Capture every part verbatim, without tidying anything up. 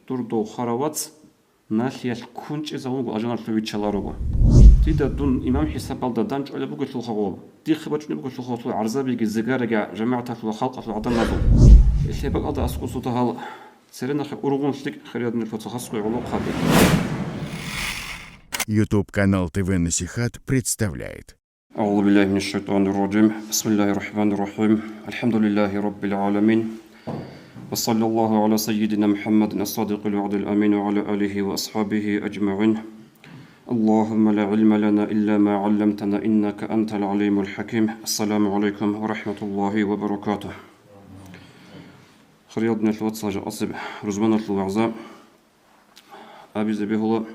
Дур дов хварав вац налъиялъ ккун чӀезавун вуго, алжаналъув виччаларого. Дида дун имам хӀисабалда данчӀвалеб бугелъулха гъоб, дихъе бачӀунеб бугелъулха гъорлъул гӀарзабиги, зигараги жамагӀаталъул ва халкъалъул гӀадамазул. Гьелъие бакӀалда аскӀосда гьал церенахъе ургъун лъикӀ, хирияб диналъул вацал, хасго гӀолохъаби. YouTube канал ТВ Насихат представляет. أعوذ بالله من الشيطان الرجيم. بسم الله الرحمن الرحيم. الحمد لله رب العالمين. وصلى الله على سيدنا محمد الصادق الوعد الأمين وعلى آله وأصحابه أجمعين. اللهم لا علم لنا إلا ما علمتنا إنك أنت العليم الحكيم. السلام عليكم ورحمة الله وبركاته. Хирияб диналъул вацал, жакъасеб рузманалъул вагӀза абизе бегьула,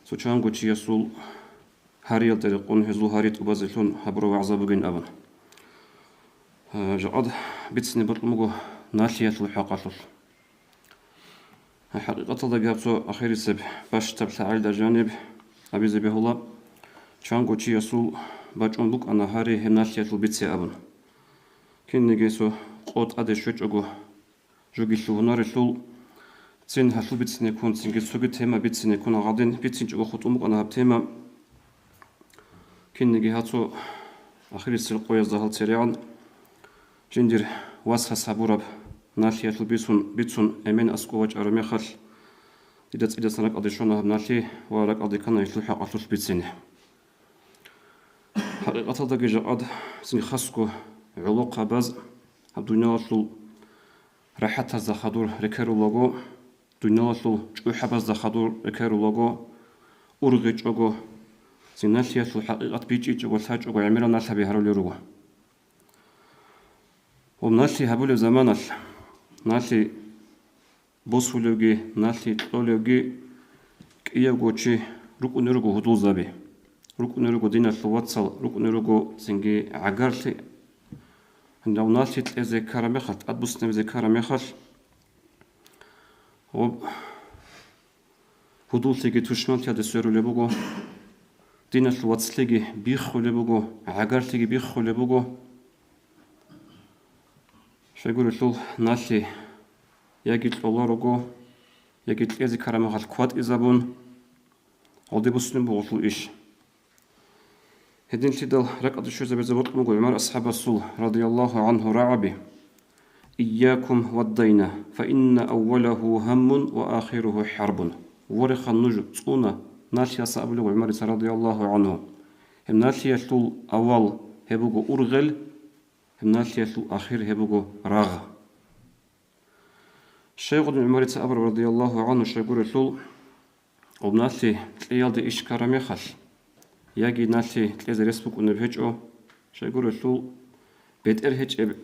цо чанго чиясул гьариялде рекъон, гьезул гьари тӀубазелъун гьабураб вагӀза бугин абун. Э, жакъад бицине бокьун буго налъиялъул хӀакъалъулъ. ХӀакъикъаталдаги гьаб цо ахирисеб бащдаб лъагӀалда жаниб абизе бегьула, чанго чиясул бачӀун букӀана гьари гьеб налъиялъул бице абун. Кинниги цо къо тӀаде щвечӀого, жугилъул гьунарелъул цин гьалъул бицине ккун, цинги цоги тема бицине ккун гьагъадин, бицинчӀого хутӀун букӀана гьаб тема. Кинниги гьацо ахирисел къоязда гьал церегӀан жиндир васас гьабураб налъиялъул бицун, бицун эмен аскӀов вачӀараб мехалъ, дида цӀидасан ракӀалде щвана гьаб налъи ва ракӀалде ккана гьелъул хӀакъалъулъ бицине. ХӀакъикъаталдаги жакъад цинги хасго гӀолохъабаз гьаб дуниялалъул рахӀатазда хадур рекерулаго, дуниялалъул чӀухӀабазда хадур рекерулаго, ургъичӀого, цин налъиялъул хӀакъикъат бичӀчӀичӀого, лъачӀого гӀемерал налъаби гьарулел руго. Ва налъи гьабулеб заманалъ, налъи босулевги, налъи кьолевги кӀиявго чи рукӀунел руго гьудулзаби, рукӀунел руго диналъул вацал, рукӀунел руго цинги гӀагарлъи. Гьанже налъи кьезе ккараб мехалъ, тӀадбуссинабизе ккараб мехалъ, гьоб гьудуллъиги тушманлъиялде сверулеб буго, диналъул вацлъиги биххулеб буго, гӀагарлъиги биххулеб буго. Щайгурелъул налъи яги кьоларого, яги кьезе ккараб мехалъ кватӀизабун, гьелде буссунеб буго гьелъул иш. Гьединлъидал ракӀалде щвезабизе бокьун буго ГӀумар асхӀабасул, радияллагьу гӀангьу, рагӀаби: «Ийякум ваддайна, фа инна аввалагьу гьаммун ва ахирагьу хӀарбун». Вореха нуж, цӀуна, налъиялъ абулеб ГӀумарица, радияллагьу гӀангьу: «Гьеб налъиялъул авал гьеб буго ургъел, гьеб налъиялъул ахир гьеб буго рагъ». Щайгурелъул ГӀумарица абураб, радияллагьу гӀангьу, щайгурелъул, гьеб налъи кьеялде иш ккараб мехалъ, яги налъи кьезе рес букӀунеб гьечӀо, щайгурелъул, бетӀер гьечӀеб,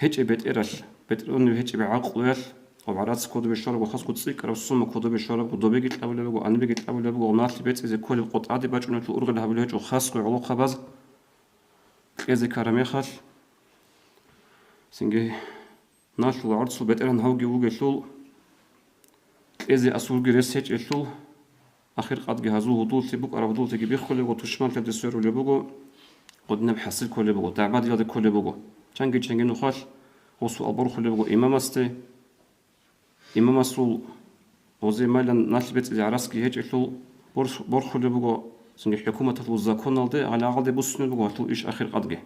гьечӀеб бетӀералъ, бетӀер унеб гьечӀеб гӀакълуялъ, гьеб гӀарац кодобе щварабго, хасго цӀикӀкӀараб сумма кодобе щварабго, добеги кьабулеб буго, анибеги кьабулеб буго, налъи бецӀизе кколеб къо тӀаде бачӀунелъул ургъел гьабулеб гьечӀо хасго гӀолохъабаз кьезе ккараб мехалъ. Цинги налъул гӀорцул бетӀергьан гьавги вугелъул, кьезе асулги рес гьечӀелъул, ахир къадги гьазул гьудуллъи букӀараб гьудуллъиги биххулеб буго, тушманлъиялде сверулеб буго, гьединаб хӀасил кколеб буго, дагӀбадиялде кколеб буго. Чанги-чанги нухалъ гьесул борхулеб буго имамасде. Имамасул гьезие майлан налъи бецӀизе гӀарацги гьечӀелъул борх-, борхулеб буго, цинги хӀукуматалъул законалде, гьалагъалде буссунеб буго гьелъул иш ахир къадги.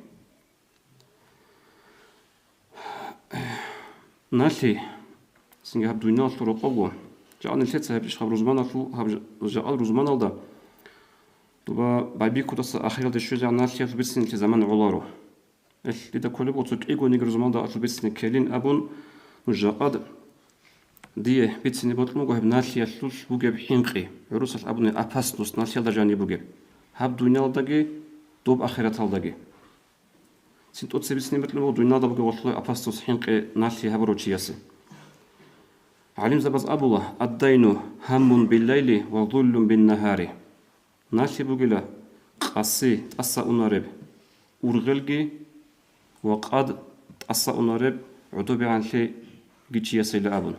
Налъи, цинги гьаб дуниялалъул рокъобго, жакъа нилъеца гьеб иш гьаб рузманалъул, гьаб жа-, жакъал рузманалда доба байбихьудаса ахиралде щвезегӀан налъиялъул бицине нилъее заман гӀоларо. Эл, дида кколеб буго цо кӀигониги рузманалда алъул бицине ккелин абун, нуж жакъад дие бицине бокьун буго гьеб налъиялъулъ бугеб хӀинкъи, гӀурусалъ абуни, опасность, налъиялда жаниб бугеб, гьаб дуниялалдаги, доб ахираталдаги. Цин тӀоцебе бицине бокьун буго дуниялда бугеб гьелъул опасность, хӀинкъи налъи гьабурав чиясе. ГӀалимзабаз абула: «Аддайну гьаммун биллайли ва зуллун биннагьари». Налъи бугила къаси, тӀаса унареб ургъелги ва къад, тӀаса унареб гӀодобегӀанлъиги чиясейила абун.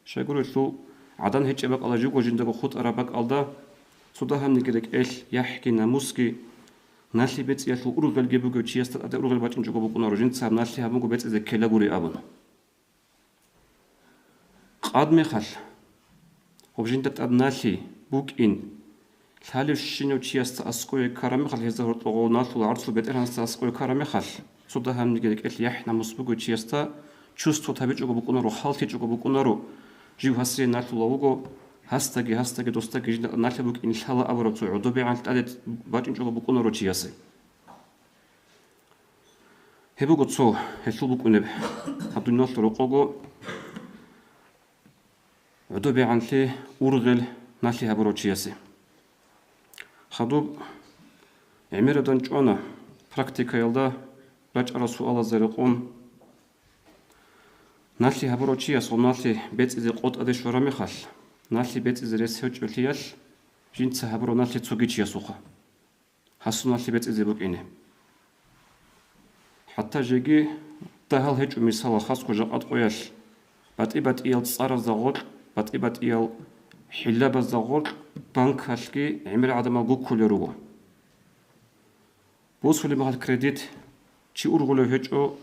Щайгурелъул, гӀадан гьечӀеб бакӀалда, живго жиндаго хутӀараб бакӀалда, цо дагьабниги рекӀелъ, яхӀги, намусги, налъи бецӀиялъул ургъелги бугев чиясда тӀаде ургъел бачӀинчӀого букӀунаро, жинца гьаб налъи гьабунго бецӀизе ккелагури абун. Къад мехалъ, гьоб жинда тӀад налъи букӀин, лъалевщинав чиясда аскӀове ккараб мехалъ, гьезда гьоркьогъов налъул гӀарцул бетӀергьанасда аскӀове ккараб мехалъ, цо дагьабниги рекӀелъ яхӀ-намус бугев чиясда чувствовать гьабичӀого букӀунаро, хал лъичӀого букӀунаро, жив гьасие налъулев вуго, гьасдаги, гьасдаги, досдаги жинда тӀад налъи букӀин лъала абураб цо гӀодобегӀанлъи тӀаде бачӀинчӀого букӀунаро чиясе. Гьеб буго цо, гьелъул букӀунеб гьаб дуниялалъул рокъого гӀодобегӀанлъи ургъел налъи гьабурав чиясе. Хадуб гӀемераб дандчӀвана практикаялда рачӀарал суалазда рекъон, налъи гьабурав чияс гьеб налъи бецӀизе къо тӀаде щвараб мехалъ, налъи бецӀизе рес гьечӀолъиялъ, жинца гьабураб налъи цоги чиясухъа гьасул налъи бецӀизе букӀине. ХӀатта жеги дагьал гьечӀо, мисалал, хасго жакъа къоялъ, батӀи-батӀиял цӀаразда гъоркь, батӀи-батӀиял хӀиллабазда гъоркь банкалъги гӀемер гӀадамал гуккулел руго. Босулеб мехалъ кредит чи ургъулев гьечӀо,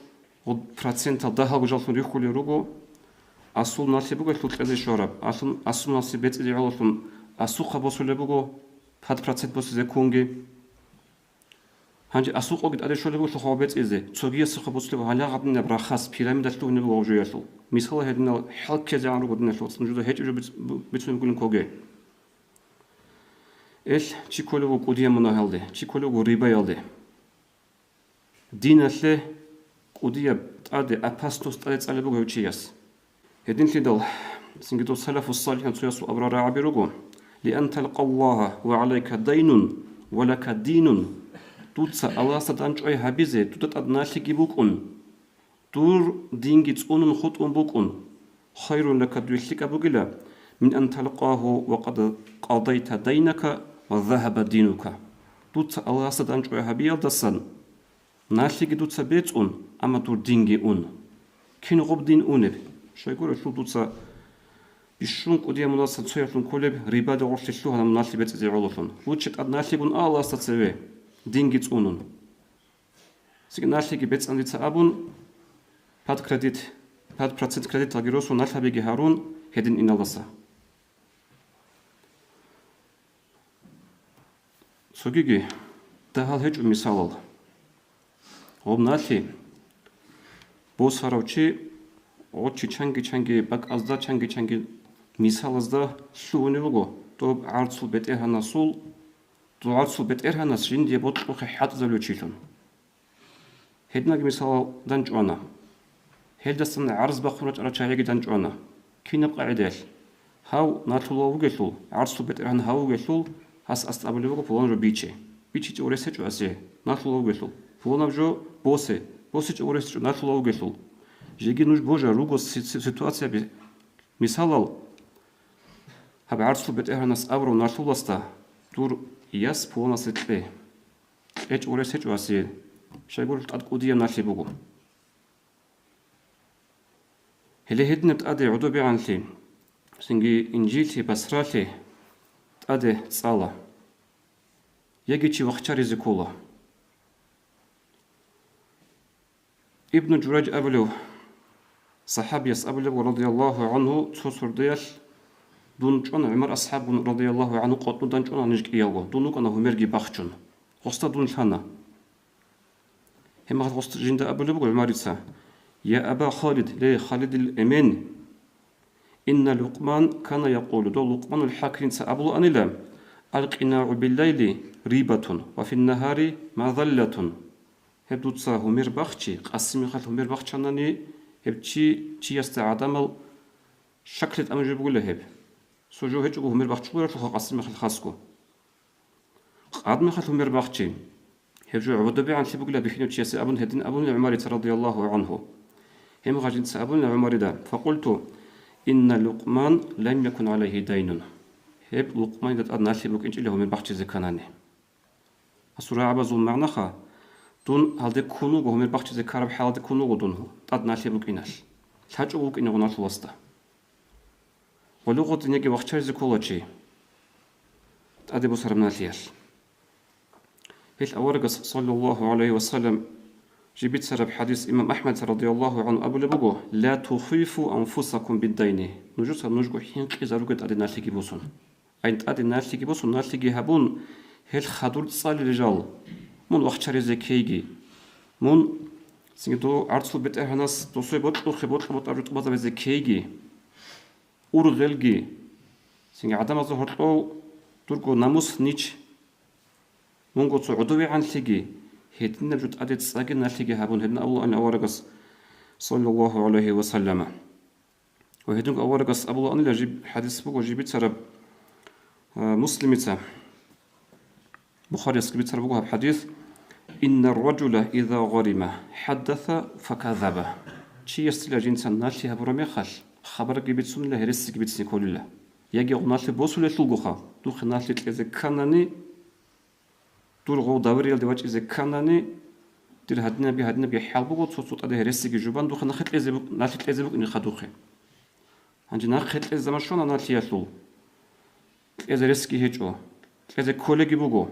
гъоб процентал дагьалго жаллъун рихьулел руго, асул налъи бугелъул кьезе щвараб, алъун асул налъи бецӀизе гӀололъун асухъа босулеб буго, пад процент босизе ккунги. Гьанже асул къоги тӀаде щолеб буго лъухъа бецӀизе, цогиясухъа босулеб гьале гьадинаб рахас, пирамида лъугьунеб буго гьав жоялъул. Мисалал, гьединал хӀал ккезегӀан руго диналъул вацал, нужеда гьечӀеб жо биц-, бу-, бицунеб бугилан ккоге. Эл чи кколев вуго кӀудиял мунагьалде, чи кколев вуго рибаялде. Диналъе кӀудияб тӀаде, опасность тӀаде цӀалеб буго гьев чияс. Гьединлъидал цинги дов салафус-салихӀин цоясул абураб рагӀаби руго: «Лиан талкъаллагьа ва гӀалайка дайнун ва лака динун». Дуца Аллагьасда дандчӀвай гьабизе дуда тӀад налъиги букӀун, дур динги цӀунун хутӀун букӀун, хайрун лака, дуе лъикӀаб бугила, мин ан талкъагьу ва къад къадайта дайнака ва загьаба динука. Дуца Аллагьасда дандчӀвай гьабиялдасан налъиги дуца бецӀун, амма дур динги ун. Кин гъоб дин унеб? Щайгурелъул дуца бищун кӀудиял мунагьалдасан цояблъун кколеб рибаде гъорлъе лъугьана мун налъи бецӀизе гӀололъун. Луччи тӀад налъигун а Аллагьасда цеве, динги цӀунун. Цинги налъиги бецӀан дица абун, пад кредит, пад процент кредиталги росун, налъабиги гьарун гьедин иналдаса. Цогиги дагьал гьечӀо мисалал. Гъоб налъи босарав чи гъочи чанги-чанги бакӀазда, чанги-чанги мисалазда лъугьунев вуго, доб гӀарцул бетӀергьанасул, доб гӀарцул бетӀергьанас жиндие бокьухъе хӀалтӀизабулев чилъун. Гьединаги мисалал дандчӀвана. Гьелдасан гӀарз бахъун рачӀарал чагӀиги дандчӀвана. Кинаб къагӀидаялъ? Гьав налъулав вугелъул, гӀарцул бетӀергьан гьав вугелъул, гьас асда абулеб буго пуланаб жо биче. БичичӀого рес гьечӀо гьасие, налъулав вугелъул. Пуланаб жо босе, босичӀого рес гьечӀо, налъулав вугелъул. Жеги нуж божа руго си-, си-, ситуацияби. Мисалал, гьаб гӀарцул бетӀергьанас абурав налъуласда: «Дур яс пуланасе кье». КьечӀого рес гьечӀо гьасие, щайгурелъул тӀад кӀудияб налъи буго. Гьеле гьединаб тӀаде гӀодобегӀанлъи, цинги Инжиллъи, Басралъи тӀаде цӀала. Яги чи вахчаризе ккола. Ибну Журайж абулев сахӀабияс абулеб, радияллагьу гӀангьу, цо сордоялъ: «Дун чӀван ГӀумар асхӀабгун, радияллагьу гӀангьу, къотӀнудан чӀван гьаниж кӀиявго, дун вукӀана гьумерги бахчун. Гъосда дун лъана». Гьебмехалъ гъос жинда абулеб буго ГӀумарица: «Я Аба Халид, ле, Халидил эмен, инна Лукъман кана якъулу, дов Лукъманул ХӀакимица абулаанила: „Алкъинагьу биллайли рибатун ва финнагьари мазаллатун“». Гьеб дуца гьумер бахчи, къасимехалъ гьумер бахчанани, гьеб чи, чиясда гӀадамал щаклъи тӀамун жо бугила гьеб. Цо жо гьечӀого гьумер бахчуларелъулха къасимехалъ хасго. Къадмехалъ гьумер бахчи, гьеб жо гӀодобегӀанлъи бугила бихьинав чиясе абун, гьедин абуна ГӀумарица, радияллагьу гӀангьу. Гьебмехалъ жинца абуна ГӀумарида: «Факъулту: инна Лукъман лам якун гӀалайгьи дайнун». Гьеб Лукъманида тӀад налъи букӀинчӀила гьумер бахчизе кканани. Гьасул рагӀабазул магӀнаха: дун гьалде ккун вуго, гьумер бахчизе ккараб хӀалалде ккун вуго дун, тӀад налъи букӀиналъ. ЛъачӀого вукӀине гъуналъуласда. Гъоле гъотӀинеги вахчаризе ккола чи тӀаде босараб налъиялъ. Гьелъ аварагас, саллаллагьу гӀалайгьи ва саллам, Жиб бицараб хадис имам Ахмад радияллагьу гӀангьу абулеб буго: «Ла тухифу анфусакум биддайни». Нужеца нужго хӀинкъизаруге тӀаде налъиги босун. Ай тӀаде налъиги босун, налъиги гьабун, гьел хадур цӀалел жал. Мун вахчаризе ккейги. Мун цинги дов гӀарцул бетӀергьанас досой бокьухъе бокьа-бокьа рутӀбазабизе ккейги. Ургъелги. Цинги гӀадамазда гьоркьов дурго намус нич. Мунго цо гӀодовегӀанлъиги, гьединаб жо тӀаде цӀаги налъиги гьабун, гьедин абулаан аварагас, саллаллагьу гӀалайгьи ва саллама. Ва гьединго аварагас абулаанила жиб хадис буго жиб бицараб, а, Муслимица, Бухариясги бицараб буго гьаб хадис: «Инна ражула иза гъарима хӀаддаса факазаба». Чиясила жинца налъи гьабураб мехалъ, хабарги бицунила, гьересиги бицине кколила. Яги гъов налъи босулелъулгоха, духъе налъи кьезе кканани, дур гъов давриялде вачӀизе кканани, дир гьадинаби-гьадинаби хӀал буго, цо-цо тӀаде гьересиги жубан духъе нахъе кьезе бук-, налъи кьезе букӀине хадухъе. Гьанже нахъе кьезе заман щвана налъиялъул. Кьезе ресги гьечӀо. Кьезе кколеги буго.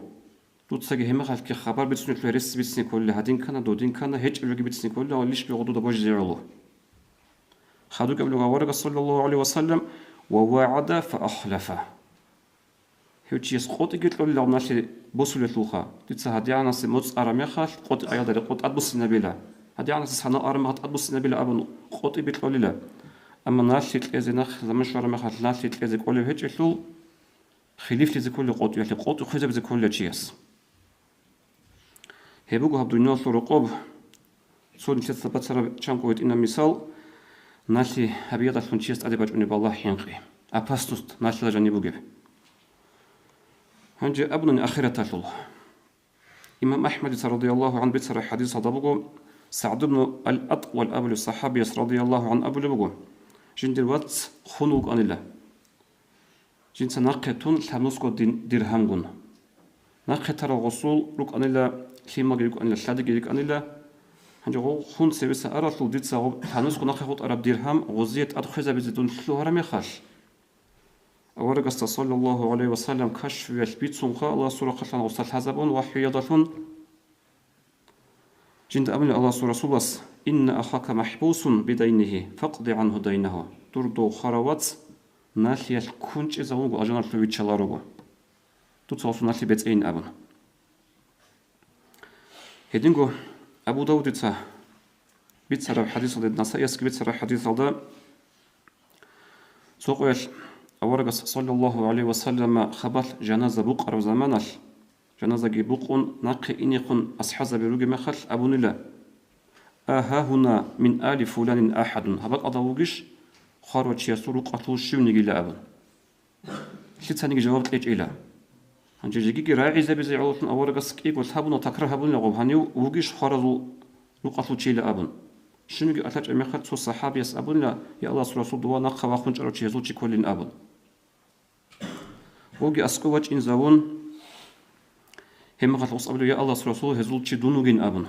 Дуцаги гьемахалъги хабар бицунелъул гьереси бицине кколила, гьадин ккана, додин ккана, гьечӀеб жоги бицине кколила, ва лишби гъудуда божизе гӀоло. Хадуб кӀабилуга аварагас, саллаллагьу гӀалайгьи ва саллам, ва вагӀада фа ахлафа. Гьев чияс къотӀиги кьолила налъи босулелъулха. Дица гьадигӀанасе моцӀ араб мехалъ, къотӀи къаялда рекъон тӀадбуссинабила. ГьадигӀанасе санал араб мехалъ тӀадбуссинабила абун къотӀиби кьолила. Амма налъи кьезе нахъ заман щвараб мехалъ налъи кьезе кӀолеб гьечӀелъул, хилифлъизе кколел къотӀиялъе, къотӀи хвезабизе кколила чияс. Гьеб буго гьаб дуниялалъул рокъоб, цо нилъеца бацараб чанго гьитӀинаб мисал, налъи гьабиялдалъун чияс тӀаде бачӀунеб балагь хӀинкъи, опасность налъила жаниб бугеб. Гьанже абунани ахираталъул. Имам Ахмадица радияллагьу гӀангьу бицараб хадисалда буго, СагӀд ибн ал-АтӀвал абулев сахабияс радияллагьу гӀангьу абулеб буго: «Жиндир вац хун вукӀанила». Жинца нахъе тун лъабнусго дин-, диргьамгун. Нахъе тарал гъосул рукӀанила, лъималги рукӀанила, лъадиги рикӀанила. Гьанже гъо-, хун цевеса аралъул дица гъо-, лъабнусго нахъе хутӀараб диргьам гъозие тӀад хвезабизе дун лъугьараб мехалъ. Аварагасда, саллаллагьу гӀалайгьи ва саллам, кашфиялъ бицунха, Аллагьасул рахъалъан гъоса лъазабун вахӀюялдалъун. Жинда абуна Аллагьасул Расулас: «Инна ахака махӀбусун бидайнигьи, факъди гӀангьу дайнагьу». Дур дов хварав вац налъиялъ ккунчӀезавун вуго, алжаналъув виччаларого. Дуца гъосул налъи бецӀейин абун. Гьединго Абу Давудица бицараб хадисалда, Насаиясги бицараб хадисалда, цо къоялъ аварагас, саллаллагьу гӀалайгьи ва саллама, хабалъ жаназа букъараб заманалъ, жаназаги букъун, нахъе инехъун асхӀабзаби ругеб мехалъ абунила: «Агьагьуна мин али фуланин ахӀадун», гьаб бакӀалда вугищ хварав чиясул рукъалъул щивнигила абун. Лъицаниги жаваб кьечӀила. Гьанже жегиги рагӀизабизе гӀололъун аварагас кӀиго лъабуна, такрар гьабунила гъоб, гьанив вугищ хваразул рукъалъул чийила абун. Щибниги алъачӀеб мехалъ цо сахӀабияс абунила: «Я Аллагьасул Расул, дова нахъа вахун чӀарав чи гьезул чи кколин», абун. Гъоги аскӀов вачӀинзавун, гьеб мехалъ гъос абулев: «Я Аллагьасул Расул, гьезул чи дун вугин», абун.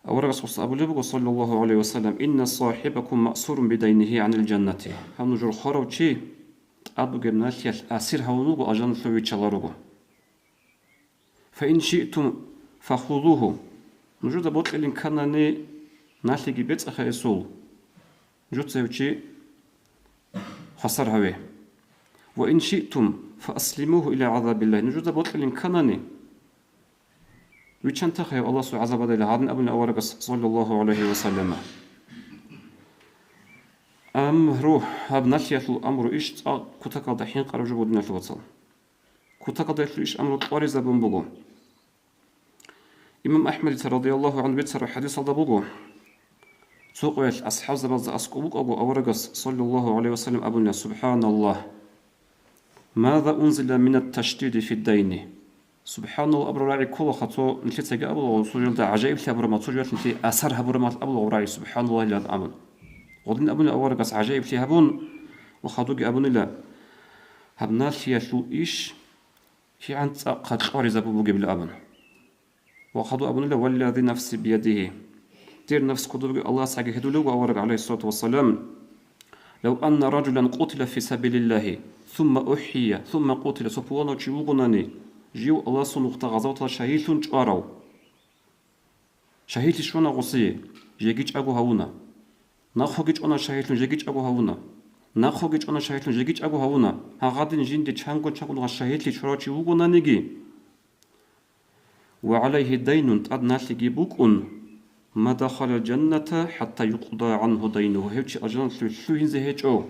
Аварагас гъос абулеб буго, саллаллагьу гӀалайгьи ва саллам: «Инна сахӀибакум маъсурун бидайнигьи гӀанил жаннати». Гьав нужер хварав чи тӀад бугеб налъиялъ асир гьавун вуго алжаналъув виччаларого. «Фа ин шиътум фахузугьу». Нужеда бокьилин кканани налъиги бецӀаха гьесул. Нужеца гьев чи хвасар гьаве. «Ва ин шиътум фа аслимугьу иля гӀазабиллагь». Нужеда бокьилин кканани, виччантаха гьев Аллагьасул гӀазабалдайилан, гьадин абуна аварагас, саллаллагьу гӀалайгьи ва саллама. Амру, гьаб налъиялъул амру иш цӀакъ кутакалда хӀинкъараб жо буго, диналъул вацал. Кутакалдалъул иш амру кьваризабун буго. Имам АхӀмадица радияллагьу гӀангьу бицараб хадисалда буго, цо къоялъ асхӀабзабазда аскӀоб вукӀаго, аварагас, саллаллагьу гӀалайгьи ва саллам, абуна: «Субханаллагь! Маза унзила минат ташдиди фиддайни?» «Субханаллагь» абураб рагӀи кколаха, цо нилъецаги абулаго, цо жоялда гӀажаиблъи гьабураб мехалъ, цо жоялъ нилъее асар гьабураб мехалъ абулаго рагӀи, «Субханаллагь» илан абун. Гъодин абуна аварагас гӀажаиблъи гьабун ва хадуги абунила: «Гьаб налъиялъул иш кигӀан цӀакъ кьваризабун бугебилан», абун. Ва хадув абунила: «Валлази нафси биядигьи». Дир нафс кодобги Аллагьасдаги гьедулев вуго авараг, гӀалайгьиссалату вассалам: «Лав анна ражулан къутила фи сабилиллагьи, сумма ухӀия, сумма къутила», цо пуланав чи вугонани, жив Аллагьасул нухда гъазаваталда шагьидлъун чӀварав. Шагьидлъи щвана гъосие, жеги чӀаго гьавуна. Нахъоги чӀвана шагьидлъун, жеги чӀаго гьавуна. Нахъоги чӀвана шагьидлъун, жеги чӀаго гьавуна. Гьагъадин жинде чангун-чангун шагьидлъи чурав чи вугонаниги, ва гӀалайгьи дайнун, тӀад налъиги букӀун, ма дахалал жанната хӀатта юкъда гӀангьу дайнугьу, гьев чи алжаналъуве лъугьинзе гьечӀо,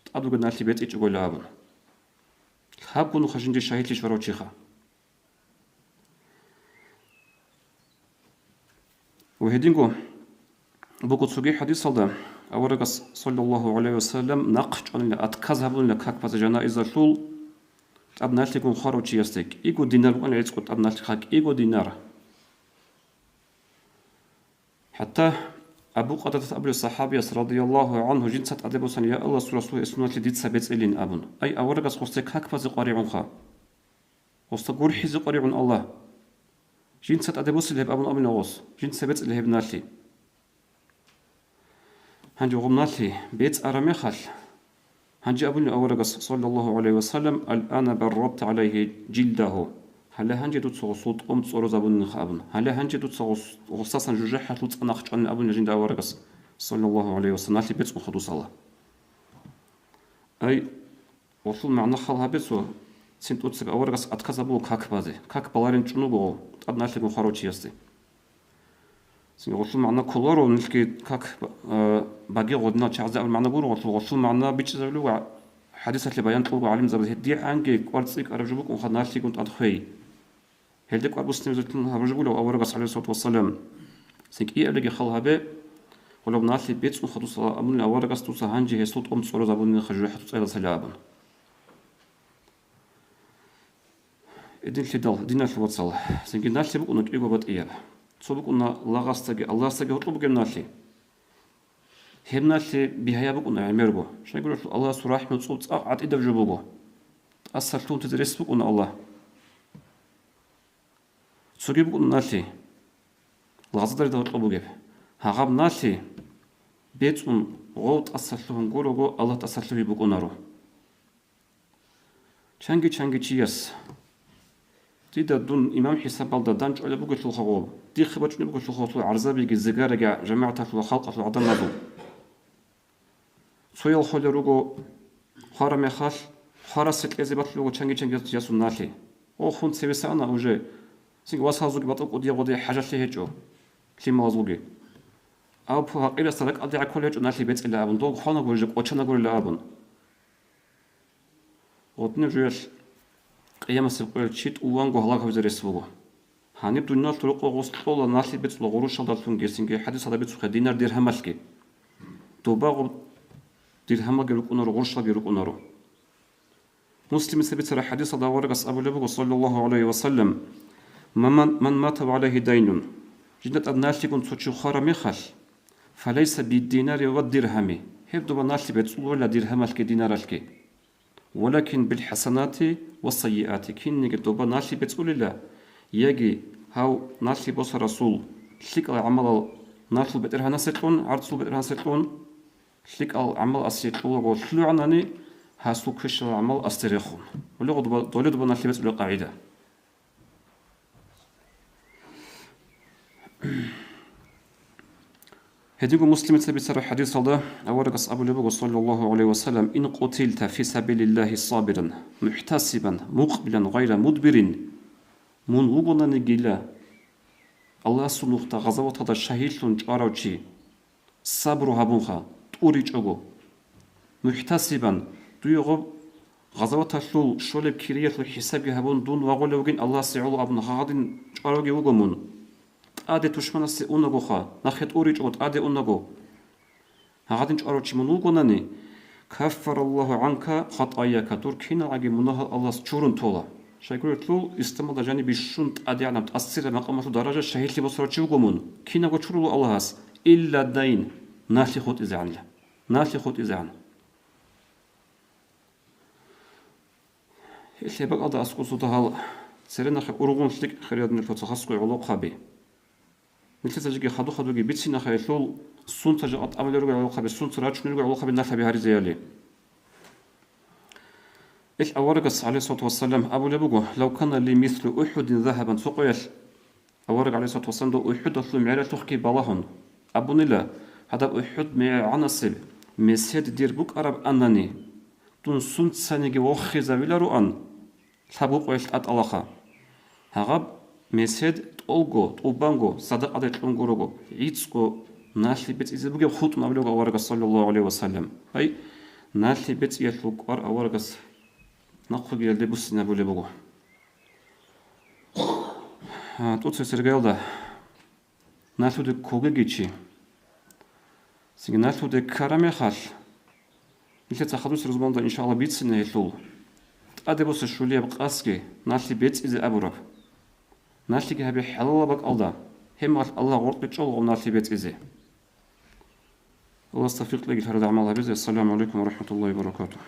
тӀад вугеб налъи бецӀичӀогойилан абун. Гьаб гунха жинде шагьидлъи чурав чиха. Ва гьединго буго цоги хӀадисалда, аварагас, саллаллагьу гӀалайгьи ва саллам, нахъ чӀванила, отказ гьабунила как базе жанаизалъул, тӀад налъигун хварав чиясде, кӀиго динар букӀана гӀицӀго тӀад налъиха, кӀиго динар. ХӀатта Абу Къатадат абулев сахӀабияс, радияллагьу гӀангьу, жинца тӀаде босана: «Я Аллагьасул Расул, гьесул налъи дица бецӀилин», – абун. Ай, аварагас гъосде как базе къваригӀунха. Гъосда гурхӀизе къваригӀун Аллагь. Жинца тӀаде босила гьеб абун абуна гъос. Жинца бецӀила гьеб налъи. Гьанже гъоб налъи бецӀараб мехалъ, гьанже абуни аварагас, саллаллагьу гӀалайгьи ва саллам: «Ал-ана барратта гӀалайгьи жилдагьу». Гьале гьанже дуца гъосул тӀом цӀорозабунилаха абун. Гьале гъосдасан жужахӀалъул цӀа нахъ чӀванин абунила жинда аварагас, саллаллагьу гӀалайгьи ва саллам, налъи бецӀун хадусала. Ай, гъолъул магӀна хал гьабе цо, цин тӀоцебе аварагас отказ гьабула как базе. Как баларин чӀун буго тӀад налъигун хварав чиясде. Цин гъолъул магӀна кколаро, нилъги как, э, баги гъодинал чагӀазе абулеб магӀна гуро гъолъул, гъолъул магӀна бичӀчӀизабулеб буго, хӀадисалъе баян кьолго гӀалимзабаз, гьедигӀанги кӀвар цӀикӀкӀараб жо букӀунха налъигун тӀад хвей. Гьелде кӀвар буссинабизеблъун гьабураб жо буго аварагас, гӀалайгьиссалату вассалам. Цинги абулебги хал гьабе, гъолаб налъи бецӀун хадусала абунила аварагас, дуца гьанже гьесул тӀом цӀорозабунилаха жужахӀалъул цӀаялдасайилан абун. Гьединлъидал, диналъул вацал, цинги налъи букӀуна кӀиго батӀияб. Цо букӀуна лагъасдаги Аллагьасдаги гьоркьоб бугеб налъи. Гьеб налъи бигьаяб букӀуна гӀемерго. Щайгурелъул Аллагьасул рахӀму цӀоб цӀакъ гӀатӀидаб жо буго. ТӀасалъугьунтизе рес букӀуна Аллагь. Цоги букӀуна налъи, лагъзадарида гьоркьоб бугеб. Гьагъаб налъи бецӀун гъов тӀасалъугьун гурого, Аллагь тӀасалъугьи букӀунаро. Чанги-чанги чияс: «Дида дун имам хӀисабалда данчӀвалеб бугелъулха гъоб, дихъе бачӀунеб бугелъулха гъолъул гӀарзабиги, зигараги жамагӀаталъул ва халкъалъул гӀадамазул». Цоял холел руго хвараб мехалъ, хварасе кьезе батулел руго чанги-чанги ясун налъи. О, хун цевеса ана уже, цинги васазулги батӀа кӀудияб гъоде хӀажалъи гьечӀо, лъималазулги. Аб гьакъирасда ракӀалде гӀаккула гьечӀо налъи бецӀила абун, дол хванагурила, кӀочанагурила абун. Гъодинаб жоялъ къиямасеб къоялъ чи тӀуванго гьалаг гьавизе рес буго. Гьаниб дуниялалъул рокъоб гъос кьола налъи бецӀула гъурущалдалъунги, цинги хӀадисалда бицухъе динар-диргьамалъги. Доба гъоб диргьамалги рукӀунаро, гъурущалги рукӀунаро. Муслимица бицараб хӀадисалда аварагас абулеб буго, саллаллагьу гӀалайгьи ва саллам: «Ман, ман мата ва гӀалайгьи дайнун». Жинда тӀад налъигун цо чи хвараб мехалъ, «фалайса биддинари ва диргьами», гьеб доба налъи бецӀуларила диргьамалъги динаралъги. «Валакин билхӀасанати ва сайиати», кинниги доба налъи бецӀулила, яги гьав налъи босарасул лъикӀал гӀамалал налъул бетӀергьанасе кьун, гӀарцул бетӀергьанасе кьун, лъикӀал гӀамал асе кьулаго лъугӀанани, гьасул квешал гӀамал асде рехун. Гьуле гъодба, доле доба налъи бецӀулеб къагӀида. Гьединго Муслимица бицараб хӀадисалда аварагас абулеб буго, саллаллагьу гӀалайгьи ва саллам: «Ин къутилта фи сабилиллагьи сабиран, мухӀтасибан, мукъбилан гъайра мудбирин», мун вугонанигила Аллагьасул нухда гъазаваталда шагьидлъун чӀварав чи, сабру гьабунха, тӀуричӀого. МухӀтасибан, дуе гъоб гъазаваталъул щолеб кириялъул хӀисабги гьабун, дун вагъулев вугин Аллагьасе гӀоло абун гьагъадин чӀваравги вуго мун. ТӀаде тушманасе унагоха, нахъе тӀуричӀого тӀаде унаго. Гьагъадин чӀварав чи мун вугонани, «Каффараллагьу гӀанка хатӀаяка», дур киналгӀаги мунагьал Аллагьас чурун тола. Щайгурелъул, исламалда жаниб бищун тӀадегӀанаб тӀасираб макъамалъул даража шагьидлъи босарав чи вуго мун, кинабго чурула Аллагьас, илла дайн, налъи хутӀизегӀанила. Налъи хутӀизегӀан. Гьелъие бакӀалда аскӀосда гьал церенахъе ургъун лъикӀ хириял диналъул вацал хасго гӀолохъаби. Нилъеца жеги хадур-хадурги бицинахъе гьелъул, сунца жакъа тӀамулел ругел гӀолохъаби, сунца рачунел ругел гӀолохъаби налъаби гьаризеяли. Ил аварагас, гӀалайгьиссалату вассалам, абулеб буго: «Лав кана ли мислу УхӀудин загьабан», цо къоялъ Авараг гӀалайгьиссалату вассалам дов УхӀудалъул мегӀералъухъги балагьун абунила: «Гьадаб УхӀуд мегӀигӀанасеб месед дир букӀараб анани, дун сунцаниги вохизавилароан лъабго къоялъ тӀатӀалаха. Гьагъаб месед тӀолго, тӀубанго, садакъаде кьун гурого, гӀицӀго налъи бецӀизе бугеб хутӀун», абилего аварагас, саллаллагьу гӀалайгьи ва саллам. Ай, налъи бецӀиялъул кӀвар аварагас нахъуги гьелде буссинабулеб буго. А, тӀоцебесеб иргаялда налъуде ккогеги чи. Цинги налъуде ккараб мехалъ, нилъеца хадусеб рузманалда, иншаллагь, бицине гьелъул тӀаде босеб щулияб къасги, налъи бецӀизе абураб. Налъиги гьабе хӀалалаб бакӀалда, гьеб мехалъ Аллагь гъоркье чӀолгъун налъи бецӀизе. Аллагьас тавфикъ кьеги гьарада гӀамал гьабизе. Ассаламу гӀалайкум ва рахӀматуллагьи ва баракатугь.